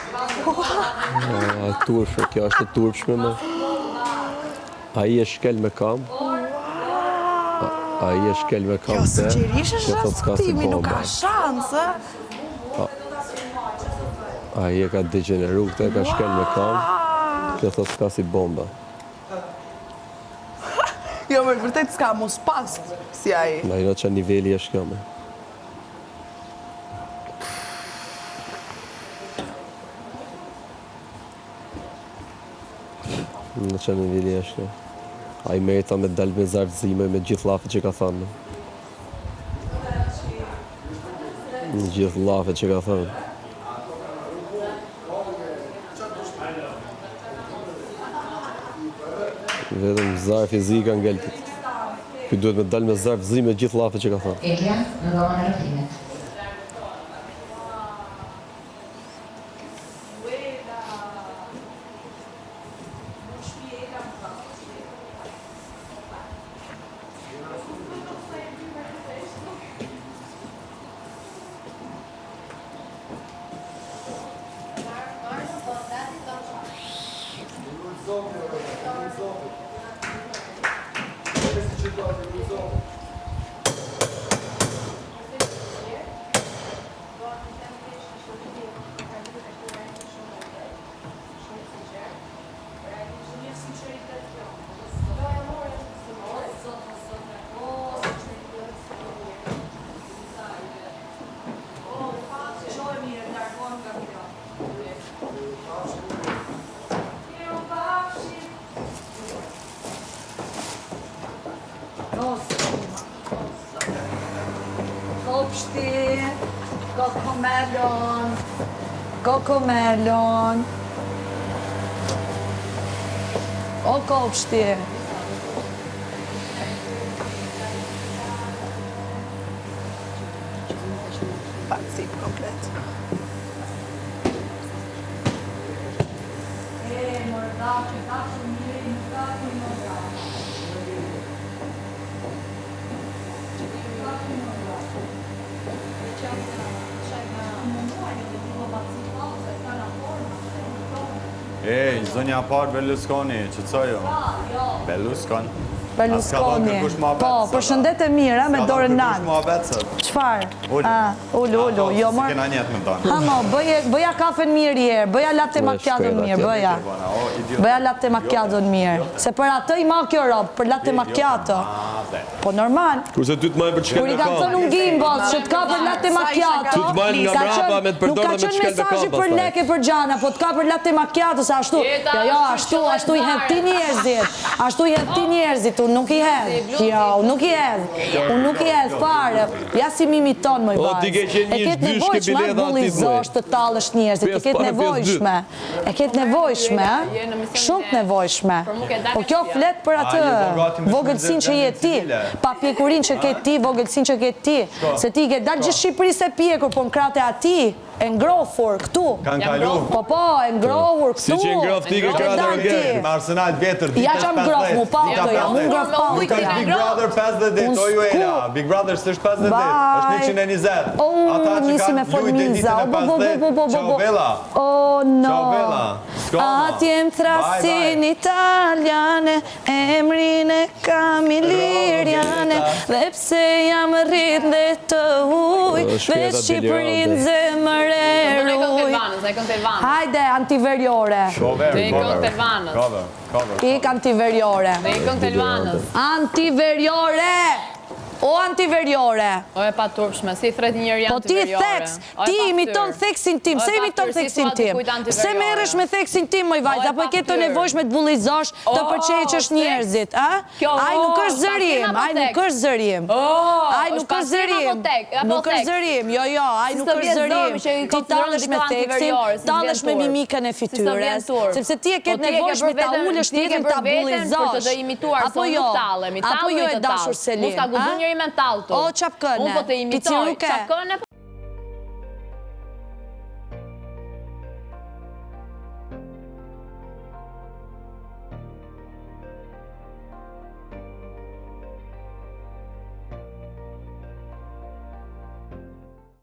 E turpshme, kjo është e turpshme më. Ai e shkel me kam. Ai e shkel me kam. Kjo sinqerisht është raskutimi, nuk ka shans, ë. Ai e ka degjeneru këtë, e ka shkel me kam. Kjo thotë s'ka si bomba. Jo, me vërtet s'ka mos pas si ai. Imagjino ça niveli është kjo me. Në ça niveli është kjo. Ai meriton me dalë me zarf zi me gjithë llafet që ka thënë. Me gjithë llafet që ka thënë. Vetëm zarf i zi ka ngeltit. Ky duhet me dalë me zarf zi me gjithë llafet që ka thënë. Egla në dhomën e rrëfimit. Kopshti, Cocomelon, Cocomelon. O kopshti. Pa cip komplet. E, mërda, që ka shumë mirë, nuk ka të më dha. Që ka të më dha. Ej, zonja parë Berlusconi, që cojo? Berlusconi. Berlusconi. Po, përshëndet e mira me dorën nalt. Çfarë? Ah, ulu, ulu, jo mor. Kena njet me tonë. Ha mo, bëje, bëja kafen mirë i herë, bëja latte macchiato mirë, bëja. Bëja latte macchiato mirë. Se për atë i ma kjo rob, për latte macchiato. Po normal. Kurse ty të majnë për të shkel Kur i me kanë këmbë. thënë unë gimbos që të ka për latte macchiato, Ty të majnë nga ka mbrapa qenë- me të përdor nuk ka dhe me të qenë shkel me mesazhi këmbë për pastaj. leke për gjana, po të ka për latte macchiato se ashtu. Jeta Jo, jo, është ashtu, qëllë ashtu i hedh ti njerëzit. Ashtu i hedh ti njerëzit, unë nuk i hedh. Jo, unë nuk i hedh. Unë nuk i hedh fare. Ja si mimiton moj O, vajzë. ti ke qenë E një ke të zhdyshke nevojshme, bileta a të bullizosh, të tallësh njerëzit, e Pjesë ke të parë, pjesë dytë. nevojshme. E ke të nevojshme, a? Shumë të nevojshme. Po kjo flet për atë vogëlsinë që je ti, papjekurinë që ke ti, vogëlsinë që ke ti, se ti i ke dalë gjithë Shqipërisë e pjekur, po në krahët e atij, e ngrohur këtu. Kanë kalu. Po po, e ngrohur Si këtu. që e ngroh ti ke Ke krahët e dalë ti. Rogerit. Me Arsenal vjetër, Ja dita që më ngroh mu, pa dita të ja, mu 50. ngroh pa Nuk të është ja. Big Brother 50 ditë, Unë o Juela. s'ku. Big Brother s'është 50 ditë, është Bye. 120. O, Ata që nisi me kanë fol lujt dhe miza. ditën e O, bo, bo, bo, bo, bo, 50, ciao bo. Bella. Oh no. Ciao Bella. S'ka ma. Atje më thrasin Bye, bye. italiane, emrin e kam Iliriane, dhe pse jam rrit dhe të huj, O, shkreta veç Shqipërinë delirante. zemër e Do në këngë të ruj. Elvanës, e këngë të Elvanës. Hajde, antiveriore. Cover, Dhe i këngë të cover. Elvanës. Cover, cover. Ik antiveriore. Dhe i këngë të Elvanës. Antiveriore! O antiveriore! O e paturpshme, si thret një njeri Po ti antiveriore. theks, O e ti paftyrë. imiton theksin tim, O e pse imiton paftyrë, si theksin thua tim? dikujt Pse antiveriore? merresh me theksin tim, moj vajzë, O e apo e ke të paftyrë. nevojshme të bullizosh, të O, përqeqësh theks. njerëzit, a? Kjo, Ai nuk o, është zërim, pasim apo ai nuk theks? është zërim. O, Ai është nuk është pasim zërim. apo tek- apo Nuk është theks? zërim, jo, jo, ai Si nuk s'të është vjen zërim. zëri që i Ti konsideron tallesh me dikë theksin, antiveriore, si s'vjen tallesh me turp. mimikën e Si s'të vjen fytyrës, turp. sepse ti e ke Po të ti e ke nevojshme për ta veten- ulësh ti e ke tjetrin për ta veten Për të bullizosh. të imituar, Apo se unë jo, nuk tallem, i apo tallem jo i e të dashur tall. Selin, Mos ka guxu a? njeri me tall tu. O çapkëne. Unë po të imitoj. Piciruke. Çapkëne.